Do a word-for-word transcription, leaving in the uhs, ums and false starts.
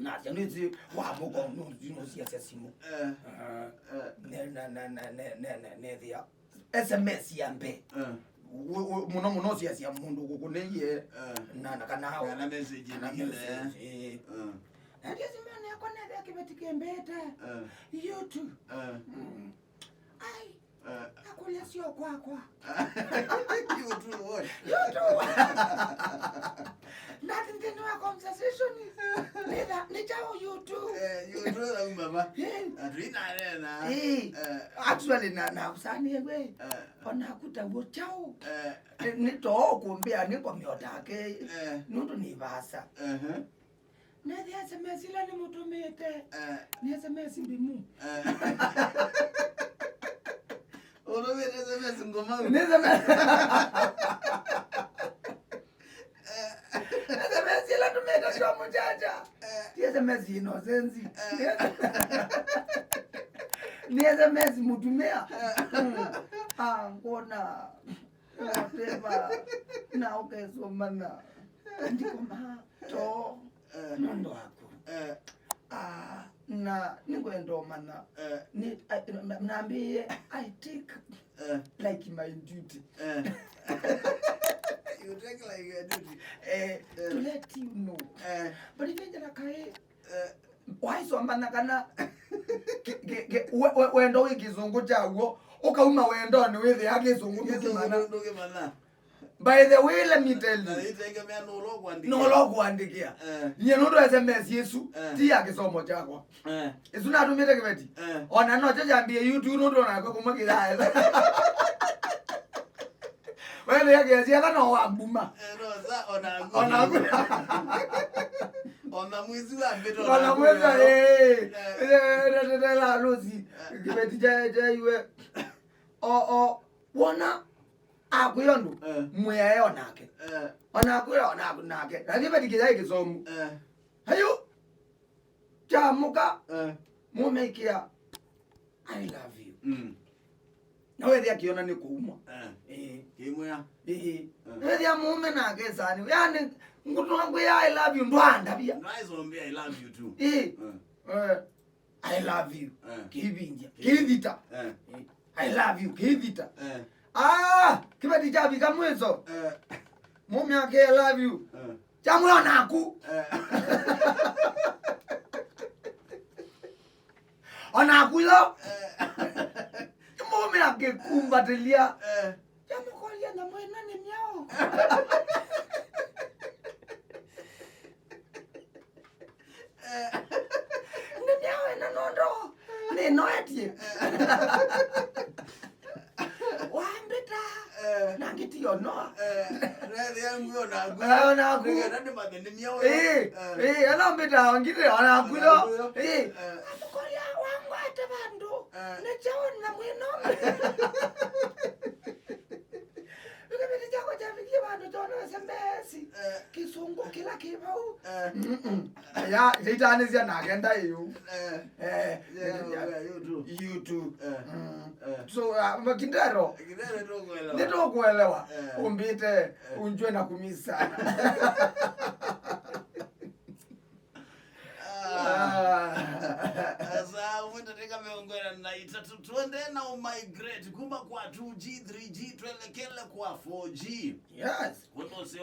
Nasya nĩsĩ wa mũko nũsiasya simũ. Eh. Eh, ne- ne- ne- ne- ne- ne- nethĩa S M S ya mbee. Eh. Ũ- ũ- mũno mũno ũsiasya mũndũ kũkũnĩie. Eh. Na na kana Kana message kana ĩndĩkĩle. Message, eh. Eh. Na ndiasya mwana yakwa nethĩa kĩveti kĩmbĩte. Eh. YouTube. Eh. Mm. Ai. Eh. Akũlya syo kwakwa. YouTube what? YouTube. Nati nthĩnĩ wa conversation. Nĩtha nĩ kyaũ YouTube? Eh, YouTube na umama. Eh. Atu inanena. Eh. Eh. Actually na na usanie we. Eh. Ona kutawo kyaũ? Eh. Eh, nĩ too kumbĩa nĩ komyotake. Eh. Nũndũ nĩ vasa. Eh. Nethĩa S M S ila nĩmũtũmĩte. Eh. Nĩ S M S mbimu. Eh. Ũtũmĩte S M S ngũmau. Nĩ S M S. Eh. S M S ila tũmĩte sya mũjaja. Eh. Ti S M S inosenzi. Eh. Nĩ S M S mũtumĩa. Eh. Mm. Ah, ngona. Whatever. Na ũkesomana. Ndikoma. Too. Eh. Nũndũ waku. Eh. Ah, na nĩngwenda ũmanya. Eh. Nĩ- ah, na- nambĩĩe, I take Eh. like my duty. Eh. You take like your duty. Eh, Eh. To let you know. Eh. But ĩvenjera kaĩ, eh, waisomana kana ke- ke- ke- we- we- wendo wĩ kĩsũngũ kyaw'o, ũkauma wendonĩ wĩthĩa kĩsũngũ ndũkĩmanya. Kĩsũngũ ndũkĩmanya. By the way, let me tell you. Na itegemea nũla ũkwandĩkĩa. Nũla ũkwandĩkĩa. Eh. Nyie nũndũ S M S ĩsu, eh, ti ya kĩsomo kyakwa. Eh. Ĩsu natũmĩte kĩveti. Eh. Ona nokyo kyambie YouTube nũndũ onakwe kũmwe kĩyaetha. Wethĩa kĩasietha no wambuma. Eh, no, sa, onaku. Onaku. Ona mwĩsu ambĩte. Ona mwĩsu, eh. Eh. Eh, eh, eh, eh, eh, la Lucy. Eh. Kĩveti kya- kyaiwe. O- o- Wona akwĩa ũndũ, eh, mwĩae o nake. Eh. Ona akwĩa o nake. Na kĩveti kĩyaĩ kĩsomu. Eh. Ayu, kyamũka, eh, mũmĩkĩa, "I love you." Mm. Na wethĩa kĩona nĩ kũumwa. Eh. Ĩĩ. Kĩmwĩa. Ĩĩ. Eh. Wethĩa mũũme nake sani. Yaani, ngũtũma kwĩa, "I love you," ndwandavya. Ndwaisombia, "I love you too." Ĩĩ. Eh. Eh. "I love you." Eh. Kĩivingia. Kĩi- kĩithita. Eh. Eh, "I love you." Kĩithita. Eh. Ah, kĩveti kyavika mwiso. Eh. Mũmya ke, "I love you." Eh. Kyamwĩa, "Onaku." Eh. "Onaku yo." Eh. Mũmya akĩkumbatĩlya. Eh. Yamũkolya, "Nyamũ ĩno nĩ myaũ?" Eh. "Nĩ myaũ ĩno nũndũ nĩnoetye?" Eh. Wambĩta, eh, na ngĩtio noa. Eh, nethĩa ngwĩ onaku. Eh, onaku. Nĩkenda ndĩmanye nĩ myaũ. Ĩĩ, eh, ĩĩ, ela mbĩta ngĩtĩ onaku yo. Onaku yo. Ĩĩ. Eh. Amũkolya, "Wangwata vandũ, eh, nĩ kyaũ na mwĩno?" Kĩveti kyakwa kyavikie vandũ kyona S M S. Eh. Kĩsũngũ kĩla kĩ vau. Eh. Mm-mm. Ya, itaanĩsya nake ndaĩ yu. Eh. Eh. Yeah, yeah, YouTube. YouTube. Eh. Mm. Eh. So, uh, Makindero. Kindero nĩtũkũelewa. Nĩtũkũelewa. Eh. Ũmbĩte, eh, unjue na kumisa. Ah. Ah. Saa ũmwe ndatĩka mĩongo ĩna na itatũ, twende na migrate kuma kwa two G, three G, twelekele kwa four G. Yes. Kwondũ ũseo